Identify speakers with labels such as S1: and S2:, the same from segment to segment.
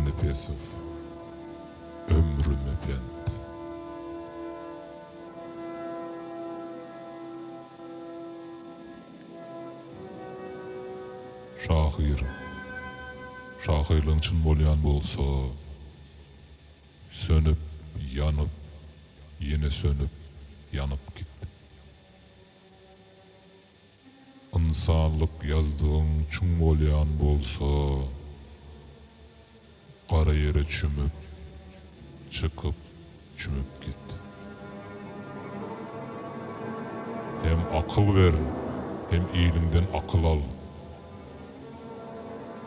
S1: Amannepesow Ömrüme pent. Şahyr. Şahyrlygyň çyn bolýan bolsa, sönüp, ýanyp, ýene sönüp, ýanyp git. Ynsanlyk ýazdygyň çuň bolýan bolsa, gara ýere çümüp, çykyp, çümüp git. Hem akyl ber, hem iliňden akyl al.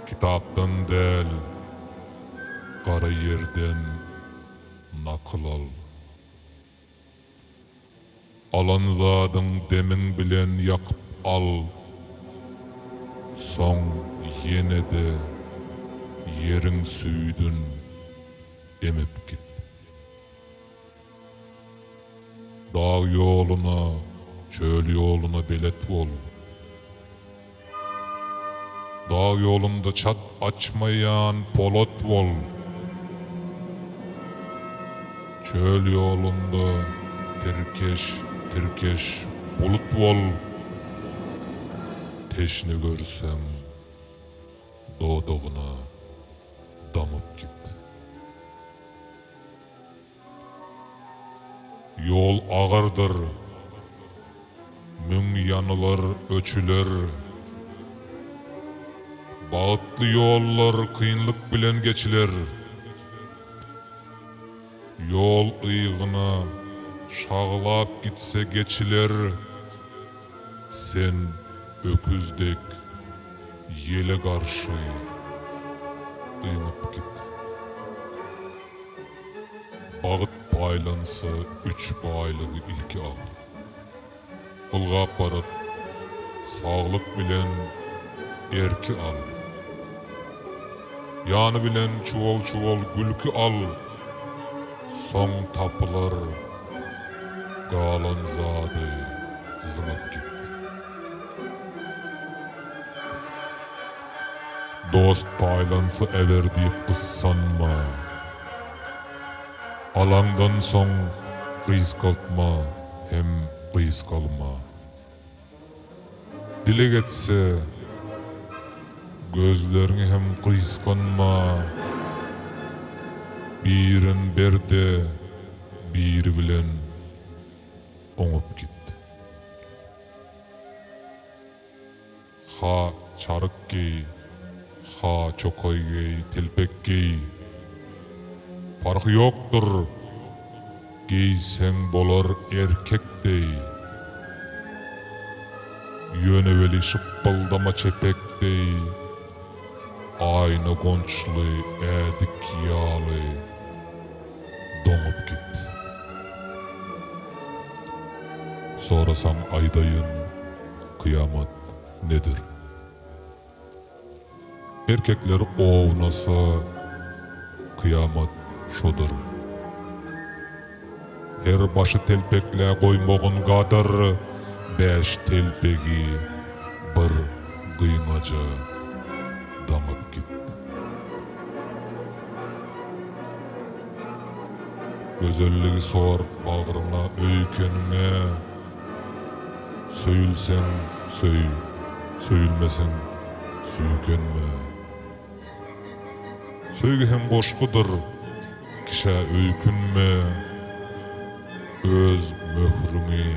S1: Kitapdan däl, gara ýerden nakyl al. Alan zadyň demiň bilen ýakyp al, soň ýene-de ýeriň süýdün emip git. Dag ýoluna, çöl ýoluna belet bol. Dag ýolunda çat açmaýan polat bol. Çöl ýolunda tirkeş, tirkeş bulut bol. Teşne görseň, dodagyna damyp git. Ýol agyrdyr, Müň ýanylar, öçüler. Bagtly ýollar kynlyk bilen geçiler. Ýol ygyna şaglap gitse geçiler. Sen öküz dek ýele garşy yňyp git. Bagt paýlansa üç baýlygy ilki al. Ylgap baryp, saglyk bilen erki al. Ýany bilen çuwal-çuwal gülki al, soň tapylar galan zady zyňyp git. Dost paýlansa äber diýip gyssanma. Alaňdan soň gysgaltma hem gysgalma. Dileg etse, gözleriňi hem gysganma. Birin ber-de, biri bilen oňup git. Ha çaryk geý, ha çokaý geý, telpek geý. Parhy ýokdur, geýseň bolar erkek deý. Ýöne weli şypbyldama çepek deý, aýna gonçly ädik ýaly doňup git. Sorasaň aýdaýyn. Kyýamat nedir? Erkekler ownasa, kyýamat şodur. Her başy telpeklä goýmagyn gadyr, Bäş telpegi bir gyňaja daňyp git. Gözelligi sor bagryňa, öýkeniňe. Söýülseň, söý, söýülmeseň, süýkenme. Söýgi hem goşgudyr, kişä öýkünme, Öz möhrüňi,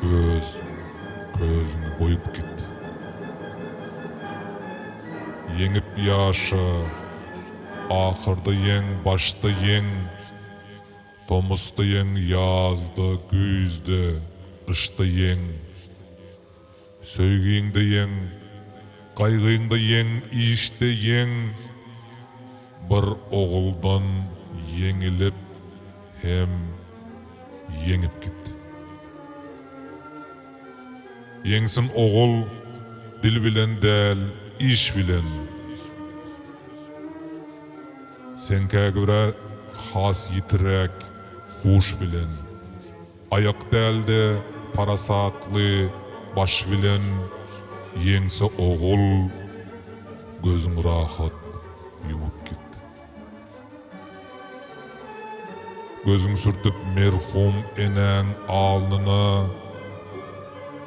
S1: öz közüňi goýup git. Ýeňip ýaşa, ahyrda ýeň, başda ýeň. Tomusda ýeň, ýazda, güýzde, gyşda ýeň. Söýgiňde ýeň, gaýgyňda ýeň, işde ýeň. Bir oguldan ýeňilip hem ýeňip git. Ýeňsin ogul dil bilen däl, iş bilen. Seňkä görä has ýitiräk huş bilen, Aýak däl-de, parasatly baş bilen Ýeňse ogul, gözüň rahat ýumup git. Gözüň sürtüp merhum enäň alnyna,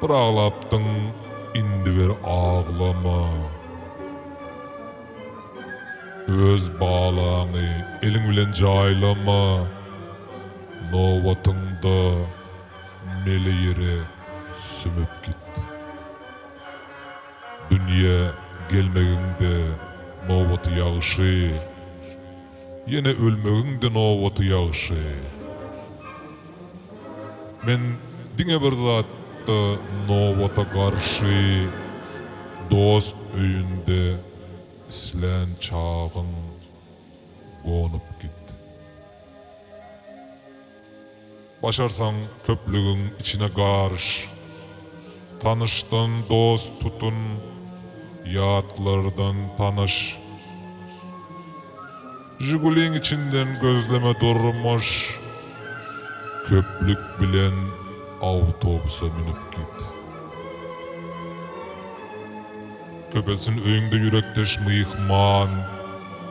S1: Bir aglapdyň, indi bir aglama. Öz balaňy eliň bilen jaýlama, Nobatyňda mele ýere sümüp git. Dünýä gelmegiň-de nobaty ýagşy. Ýene ölmegiň-de nobaty ýagşy. Men diňe bir zatda nobata garşy, dost öýünde islän çagyň gonup git. Başarsaň köplügiň içine garyş. Tanyşdan dost tutun, ýatlardan tanyş. Žiguliň içinden gözleme durmuş. Köplük bilen awtobusa münüp git. Köpelsin öýüňde ýürekdeş myhman,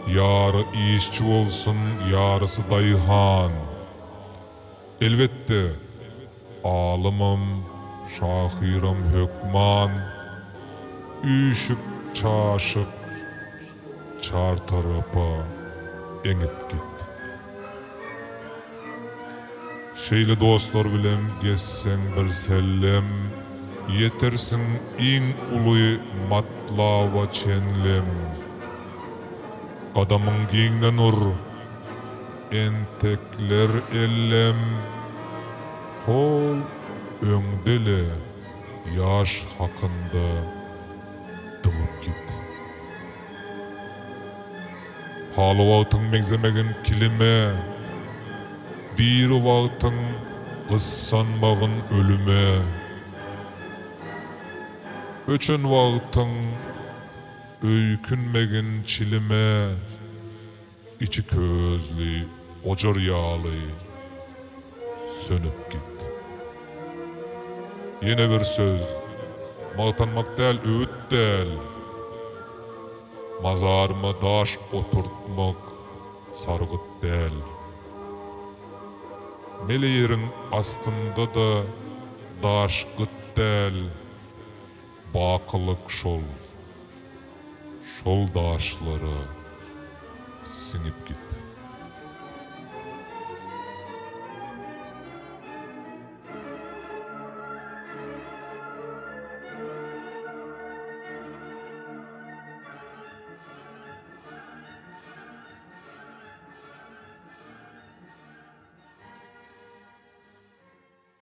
S1: Ýary işçi bolsun, ýarysy daýhan. Elbetde, alymam, şahyram hökman, Üýşüp, çaşyp, çar tarapa eňip git. Şeýle dostlar bilen gezseň birsellem, Ýetersiň iň uly matlaba çenlem. Gadamyň giňden ur, entekler ellem, Hol öňde-le ýaş hakynda dymyp git. Haly wagtyň meňzemegin kilime, Diri wagtyň gyssanmagyn ölüme. Öçen wagtyň öýkünmegin çilime, Içi közli ojar ýaly sönüp git. Ýene bir söz, magtanmak däl, öwüt däl. Mazaryma daş oturtmak sargyt däl. Mele ýeriň astynda-da daş gyt däl, bakylyk şol, şol daşlara siňip git.